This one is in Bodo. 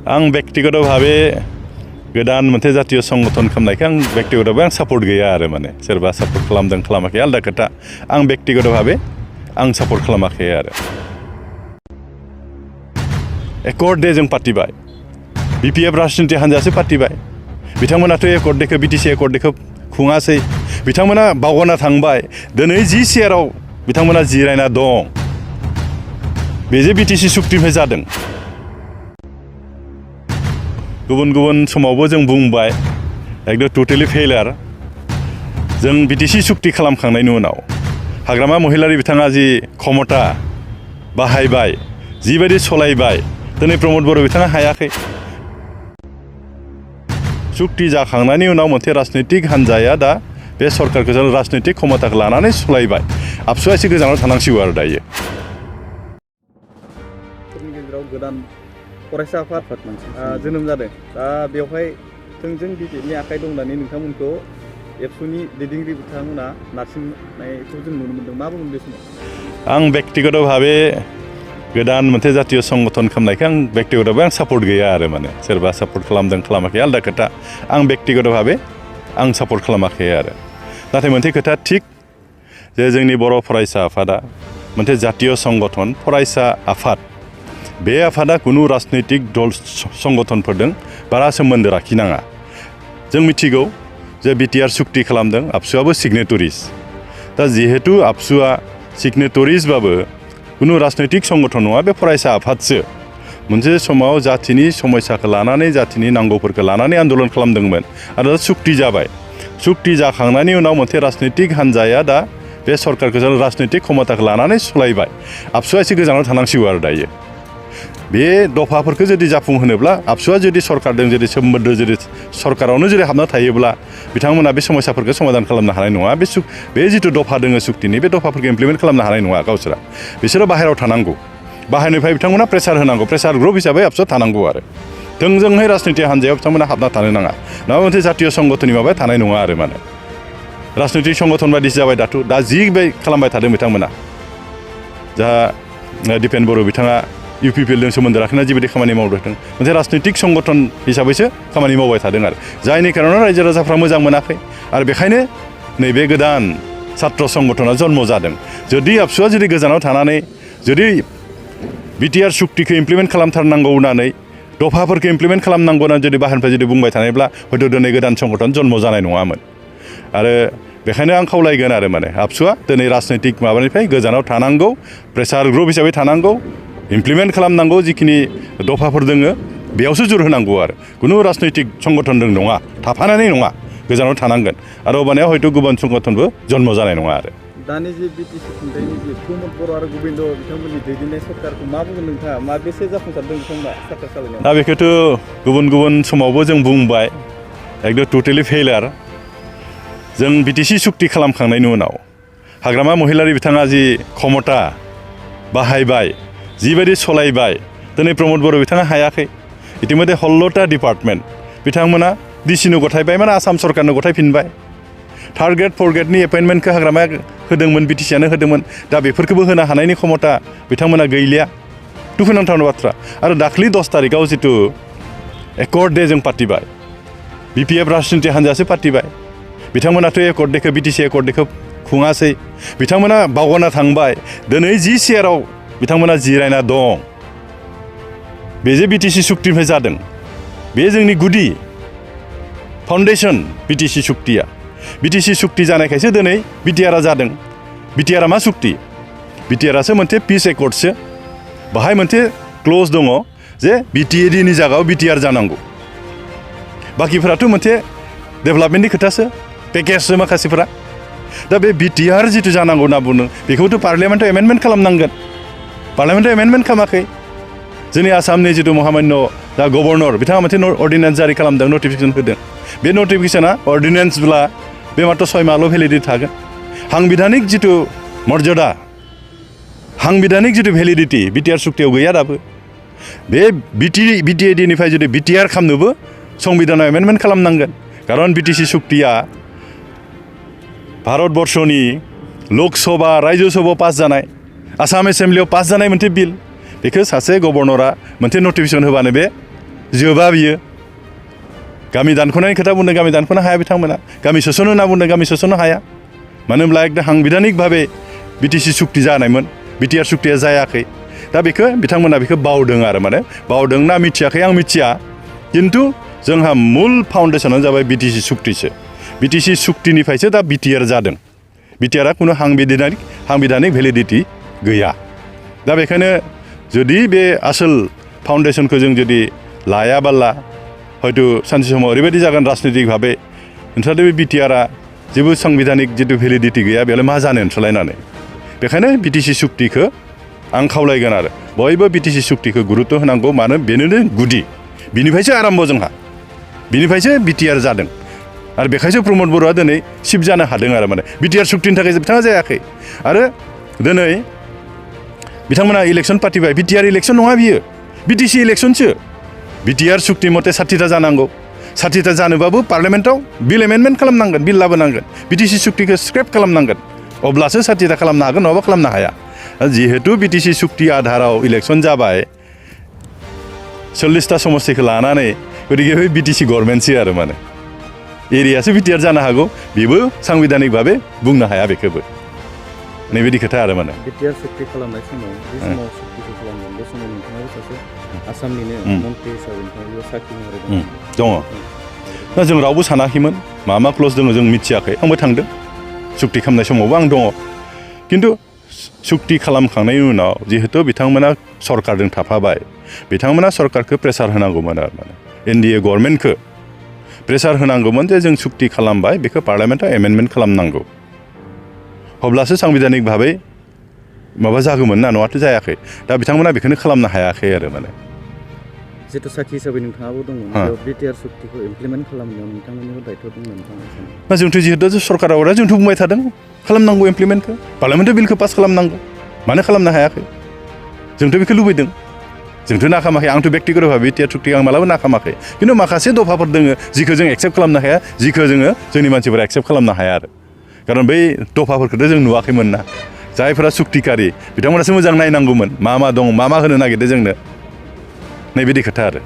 आं व्यक्तिगतभावे गोदान मोनसे जातीय संगठन खालामनायखौ आं व्यक्तिगतभावे आं सापर्ट गैया आरो माने सोरबा सापर्ट खालामदों खालामाखै आलदा खोथा आं व्यक्तिगतभावे आं सापर्ट खालामाखै आरो एकर्ड दे जों पार्टिबाय बिपिएफ राजनिति हान्जायासो पार्टिबाय बिथांमोनाथ' एकर्ड देखौ बिटिसि एकर्ड देखौ खुङासै बिथांमोना बावगारना थांबाय दिनै जि चेयाराव बिथांमोना जिरायना दं बे जे बिटिसि सुक्तिनिफ्राय जादों गुबुन गुबुन समावबो जों बुंबाय एकदम टटेलि फेइलार जों बिटिसि सुक्ति खालामखांनायनि उनाव हाग्रामा महिलारि बिथाङा जि क्षमता बाहायबाय जिबायदि सलायबाय दिनै प्रमद बर' बिथाङा हायाखै सुक्ति जाखांनायनि उनाव मोनसे राजनैतिक हान्जाया दा बे सरकारखौ जों राजनैतिक क्षमताखौ लानानै सलायबाय आबसुआ एसे गोजानाव थानांसिगौ आरो दायो गोदान फरायसा आफाद जोनोम जादों दा बेवहाय थोंजों बिजेपिनि आखाइ दं होननानै नोंथांमोनखौ एबसुनि दैदेनगिरि बिथांमोना नारसिननायखौ जों नुनो मोनदों मा बुंगोन बे समाव आं व्यक्तिगतभावे गोदान मोनसे जातीय संगठन खालामनायखौ आं व्यक्तिगतभावे आं सापर्ट गैया आरो माने सोरबा सापर्ट खालामदों खालामाखै आलदा खोथा आं व्यक्तिगतभावे आं सापर्ट खालामाखै आरो नाथाय मोनसे खोथा थिग जे जोंनि बर' फरायसा आफादा मोनसे जातीय संगठन फरायसा आफाद बे आफादा कुनु राजनैतिक दल संगठनफोरजों बारा सोमोन्दो लाखिनाङा जों मिथिगौ जे बिटिआर सुक्ति खालामदों आबसुआबो सिगनेटरिस दा जिहेतु आबसुआ सिगनेटरिसबाबो कुनु राजनैतिक संगठन नङा बे फरायसा आफादसो मोनसे समाव जातिनि समस्याखौ लानानै जातिनि नांगौफोरखौ लानानै आन्दोलन खालामदोंमोन आरो सुक्ति जाबाय सुक्ति जाखांनायनि उनाव मोनसे राजनैतिक हान्जाया दा बे सरकारखौ जों राजनैतिक क्षमताखौ लानानै सलायबाय आबसुआ एसे गोजानाव थानांसिगौ आरो दायो बे दफाफोरखौ जुदि जाफुंहोनोब्ला आबसुआ जुदि सरकारजों जुदि सोमोन्दो जुदि सरकारावनो जुदि हाबना थायोब्ला बिथांमोना बे समस्याफोरखौ समाधान खालामनो हानाय नङा बे जिथु दफा दोङो सुक्तिनि बे दफाफोरखौ इमप्लिमेन्ट खालामनो हानाय नङा गावसोरा बिसोरो बाहेरायाव थानांगौ बाहेरनिफ्राय बिथांमोना प्रेसार होनांगौ प्रेसार ग्रुप हिसाबै आबसुआ थानांगौ आरो थोंजोंहाय राजनिति हान्जायाव बिथांमोना हाबना थानो नाङा माबा मोनसे जातीय संगठननि माबाया थानाय नङा आरो माने राजनैतिक संगठन बायदिसो जाबाय दा जि खालामबाय थादों बिथांमोना जा दिपेन बर' बिथाङा इउपिपिएलजों सोमोन्दो लाखिना जिबायदि खामानि मावदों मोनसे राजनैतिक संगठन हिसाबैसो खामानि मावबाय थादों आरो जायनि खारनाव रायजो राजाफ्रा मोजां मोनाखै आरो बेखायनो नैबे गोदान छात्र संगठना जन्म जादों जुदि आबसुआ जुदि गोजानाव थानानै जुदि बिटिआर सुक्तिखौ इमप्लिमेन्ट खालामथारनांगौ होननानै दफाफोरखौ इमप्लिमेन्ट खालामनांगौ होननानै जुदि बाहेरनिफ्राय जुदि बुंबाय थानायब्ला हयथ' दिनै गोदान संगठन जन्म जानाय नङामोन आरो बेखायनो आं खावलायगोन आरो माने आबसुआ दिनै राजनैतिक माबानिफ्राय गोजानाव थानांगौ प्रेसार ग्रुप हिसाबै थानांगौ इमप्लिमेन्ट खालामनांगौ जिखिनि दफाफोर दोङो बेयावसो जुर होनांगौ आरो कुनु राजनैतिक संगठनजों नङा थाफानानै नङा गोजानाव थानांगोन आरो अबानिया हयथ' गुबुन संगठनबो जन्म जानाय नङा आरो दानि जे बिटिसि खुंथायनि जे प्रमद बर' आरो गोबिन्द बिथांमोननि दैदेननाय सरकारखौ मा बुंगोन नोंथाङा मा बेसे जाफुंसारदों बिथांमोना सरकार सालायनायाव दा बेखौथ' गुबुन गुबुन समावबो जों बुंबाय एकदम टटेलि फेइलार जों बिटिसि सुक्ति खालामखांनायनि उनाव हाग्रामा महिलारि बिथाङा जि क्षमता बाहायबाय जिबायदि सलायबाय दिनै प्रमद बर' बिथाङा हायाखै इतिमध्ये 16टा डिपार्टमेन्ट बिथांमोना डिसिनो गथायबाय माने आसाम सरकारनो गथायफिनबाय थार्ड ग्रेड फर्थ ग्रेडनि एपइन्टमेन्टखौ हाग्रामाया होदोंमोन बिटिसिआनो होदोंमोन दा बेफोरखौबो होनो हानायनि क्षमता बिथांमोना गैलिया दुखुनांथाव बाथ्रा आरो दाख्लि 10 तारिखआव जिथु एकर्ड दे जों पार्टिबाय बिपिएफ राजनिति हान्जायासो पार्टिबाय बिथांमोनाथ' एकर्ड देखौ बिटिसि एकर्ड देखौ खुङासै बिथांमोना बावगारना थांबाय दिनै जि चेयाराव बिथांमोना जिरायना दं बे जे बिटिसि सुक्तिनिफ्राय जादों बे जोंनि गुदि फाउन्डेसन बिटिसि सुक्तिया बिटिसि सुक्ति जानायखायसो दिनै बिटिआरआ जादों बिटिआरआ मा सुक्ति बिटिआरआसो मोनसे पिस एकर्डसो बाहाय मोनसे क्लज दङ जे बिटिएडिनि जायगायाव बिटिआर जानांगौ बाखिफोराथ' मोनसे डेभेलपमेन्टनि खोथासो पेकेजसो माखासेफोरा दा बे बिटिआर जिथु जानांगौ होनना बुंदों बेखौथ' पार्लियामेन्टआव एमेन्डमेन्ट खालामनांगोन पार्लियामेन्टआव एमेन्डमेन्ट खालामाखै जोंनि आसामनि जिथु महामान्य दा गभर्नर बिथाङा मोनसे अर्डिनेन्स जारि खालामदों नटिफिकेसन होदों बे नटिफिकेसना अर्डिनेन्सब्ला बे मात्र 6 माहल' भेलिडिटि थागोन सांबिधानिक जिथु मर्यादा सांबिधानिक जिथु भेलिडिटि बिटिआर सुक्तियाव गैया दाबो बे बिटिएडिनिफ्राय जुदि बिटिआर खालामनोबो संबिधानाव एमेन्डमेन्ट खालामनांगोन खारन बिटिसि सुक्तिया भारतबर्षनि लोकसभा राज्यसभायाव पास जानाय आसाम एसेम्ब्लियाव पास जानाय मोनसे बिल बेखौ सासे गभर्नरा मोनसे नटिफिकेसन होबानो बे जोबा बियो गामि दानख'नायनि खोथा बुंदों गामि दानख'नो हाया बिथांमोना गामि सोस'नो होनना बुंदों गामि सोस'नो हाया मानो होनब्ला एकदम साংबिधानिक भाबे बिटिसि सुक्ति जानायमोन बिटिआर सुक्तिया जायाखै दा बेखौ बिथांमोना बेखौ बावदों आरो माने बावदों ना मिथियाखै आं मिथिया खिन्थु जोंहा मुल फाउन्डेसनानो जाबाय बिटिसि सुक्तिसो बिटिसि सुक्तिनिफ्रायसो दा बिटिआर जादों बिटिआरआ खुनु साংबिधानिक भेलिडिटि गैया दा बेखायनो जुदि बे आसोल फाउन्डेसनखौ जों जुदि लायाबाला हयथ' सानसे समाव ओरैबायदि जागोन राजनितिक भाबे नोंस्राथ' बे बिटिआरआ जेबो साংबिधानिक जिथु भेलिडिटि गैया बेयावलाय मा जानो ओनसोलायनानै बेखायनो बिटिसि सुक्तिखौ आं खावलायगोन आरो बयबो बिटिसि सुक्तिखौ गुरुत्व होनांगौ मानो बेनोनो गुदि बिनिफ्रायसो आराम्भ जोंहा बिनिफ्रायसो बिटिआर जादों आरो बेखायसो प्रमद बर'आ दिनै सिफ जानो हादों आरो माने बिटिआर सुक्तिनि थाखाय बिथाङा जायाखै आरो दिनै बिथांमोना इलेक्सन पार्टिबाय बिटिआर इलेक्सन नङा बियो बिटिसि इलेक्सनसो बिटिआर सुक्ति मथे 60टा जानांगौ 60टा जानोबाबो पार्लियामेन्टआव बिल एमेन्डमेन्ट खालामनांगोन बिल लाबोनांगोन बिटिसि सुक्तिखौ स्क्रेप खालामनांगोन अब्लासो 60टा खालामनो हागोन नङाबा खालामनो हाया जिहेतु बिटिसि सुक्ति आधाराव इलेक्सन जाबाय 40टा समस्तिखौ लानानै गतिके बे बिटिसि गभर्नमेन्टसो आरो माने एरियासो बिटिआर जानो हागौ बेबो साংবিধাनिक भाबे बुंनो हाया बेखौबो नैबायदि खोथा आरो माने बिटिआर सुक्ति खालामनाय समाव बे समाव सुक्तिखौ खालामदों बे समाव नोंथाङाबो सासे आसामनिनो मन्त्रि हिसाबै नोंथाङाबो साखि महरै दङ दा जों रावबो सानाखैमोन मा क्ल'ज दङ जों मिथियाखै आंबो थांदों सुक्ति खालामनाय समावबो आं दङ खिन्थु सुक्ति खालामखांनायनि उनाव जिहेतु बिथांमोना सरकारजों थाफाबाय बिथांमोना सरकारखौ प्रेसार होनांगौमोन आरो माने एनडिए गभर्नमेन्टखौ प्रेसार होनांगौमोन जे जों सुक्ति खालामबाय बेखौ पार्लियामेन्टआव एमेन्डमेन्ट खालामनांगौ अब्लासो साংবিধাनिक भाबै माबा जागौमोन ना नङाथ' जायाखै दा बिथांमोना बेखौनो खालामनो हायाखै आरो माने जितु साखि हिसाबै नोंथाङाबो दंमोन बेयाव बिटिआर सुक्तिखौ इमप्लिमेन्ट खालामनायाव नोंथांमोननिबो दायित्व दंमोन नोंथाङा जोंथ' जिहेतु सरकारा हरा जोंथ' बुंबाय थादों खालामनांगौ इमप्लिमेन्टखौ पार्लियामेन्टआव बिलखौ पास खालामनांगौ मानो खालामनो हायाखै जोंथ' बेखौ लुबैदों जोंथ' नाखामाखै आंथ' बेक्तिगत भाबे बिटिआर सुक्तिखौ आं मालाबा नाखामाखै खिन्थु माखासे दफाफोर दङ जिखौ जों एक्सेप्ट खालामनो हाया जिखौ जोङो जोंनि मानसिफोरा एक्सेप्ट खालामनो हाया आरो खारन बै दफाफोरखौथ' जों नुवाखैमोन ना जायफोरा सुक्तिकारि बिथांमोनासो मोजां नायनांगौमोन मा दं मा होनो नागिरदों जोंनो नैबायदि खोथा आरो